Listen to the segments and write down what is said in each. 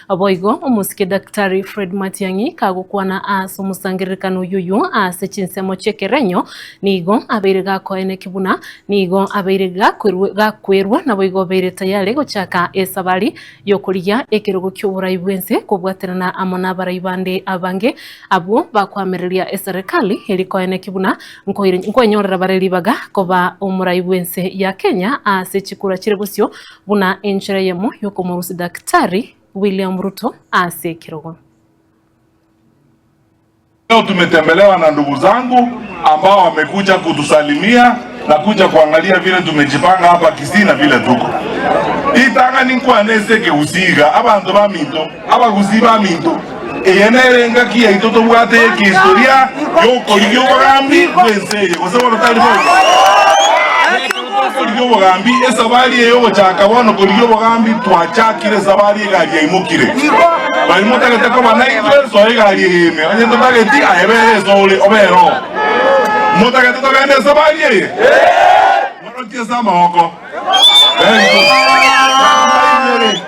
Boigo omosike Daktari Fred Matiang'i kagokwana ase omosangererekano oyio ase chinsemo chi'ekerenyo, nigo abeire gakoeneki buna nigo abeire gakwerwa naboigo obeire tayari gochaka esabari y'okorigia ekerogo ki'oborai bw'ense kobwaterana amo nabarai bande abange abwo bakoamereria eserekali eri koeneki buna nkoenyorera bare ribaga koba omorai bw'ense ya Kenya ase chikura chire bosio buna enchera eyemo y'okomorusia Daktari William Ruto ase ekerogo. Leo tumetembelewa na ndugu zangu ambao wamekuja kutusalimia na kuja kuangalia vile tumejipanga hapa Kisii na vile tuko. Ritang'ani nkwane ase ekegusii iga, abanto baminto, abagusii baminto, eye nere engaki yaito tobwate y'ekehistoria y'okorigia obogambi bw'ense eye, gose bono tari boigo? Ekero tokorigia obogambi, esabari eye y'ogochaka bono korigia obogambi, twachakire esabari egari yaimokire. Baria motagete koba naintwe, soa egari eye ime, onye totageti, aye bera ase ore, obere oo. Motagete togende esabari eye? Morokie ase amaboko. Very good. Nabaibere,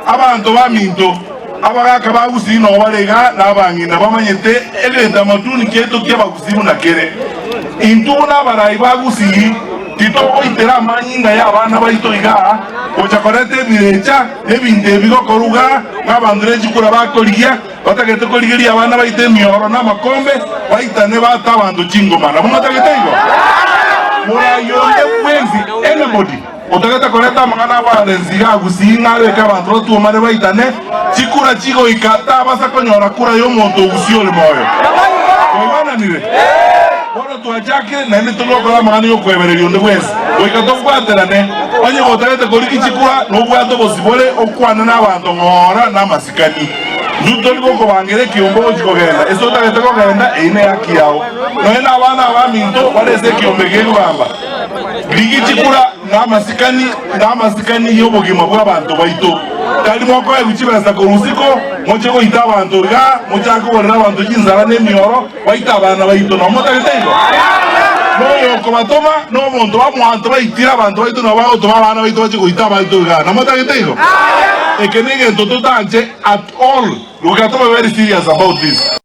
abanto baminto, abagaka ba Gusii noo bare iga, na abang'ina bamanyete egetamaduni kiaito ki'Abagusii buna kere. Intwe buna abarai ba Gusii titogoitera amanyinga y'abana baito igaa, gocha koreta ebirecha na ebinto ebi gokorwa igaa, ng'a abanto ne chikura bakorigia, batagete korigeria abana baito emioro na amakombe, baitane baate abanto chingoma. Nabo motagete igo? Morai onde bwensi, anybody, otagete koreta amang'ana a'violence iga Gusii ng'a abeke abanto batuomane baitane, chikura chigoika tabasa konyora kura y'omonto o Gusii ore moyo. Twaigananire? Bono twachakire naende togokora amang'ana y'okoebereria onde bwensi. Goika tobwaterane. Onye gotagete korigia chikura, nobwate obosibore okwane n'abanto ng'ora na amasikani. Intwe tori gokobangera ekiombe ogochia kogenda ase otagete kogenda, eyio nehaki yao. Nonya nabana abaminto bare ase ekiombe gekogamba, rigia chikura namasikani, namasikani y'obogima bw'abanto baito. Tari mokoegwa chibesa korwa isiko, moche goita abanto igaa, mochake kogorera abanto chinsara na emioro, baite abana baito. Nabo motagete igo? Noyokobatoma nomonto bamoanto baitire abanto baito nabo bagotoma abana baito bache goita abaito igaa. Nabo motagete igo? Eke negento totanche at all. Goika tobe very serious about this.